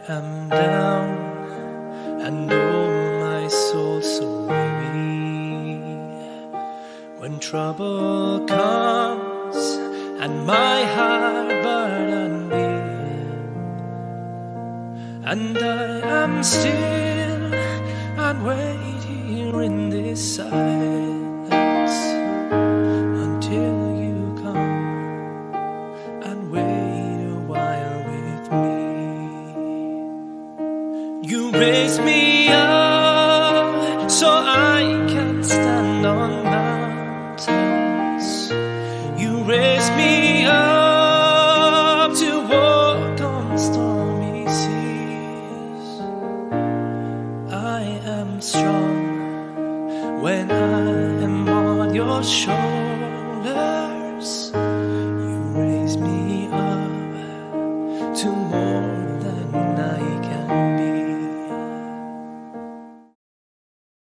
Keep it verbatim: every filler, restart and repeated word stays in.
am down and oh my soul so weary. When trouble comes and my heart burdened be, and I am still and wait here in this silence until you come and wait a while with me. You raise me up so I can stand on mountains. You raise me up to walk on stormy seas. I am strong when I am on your shoulder.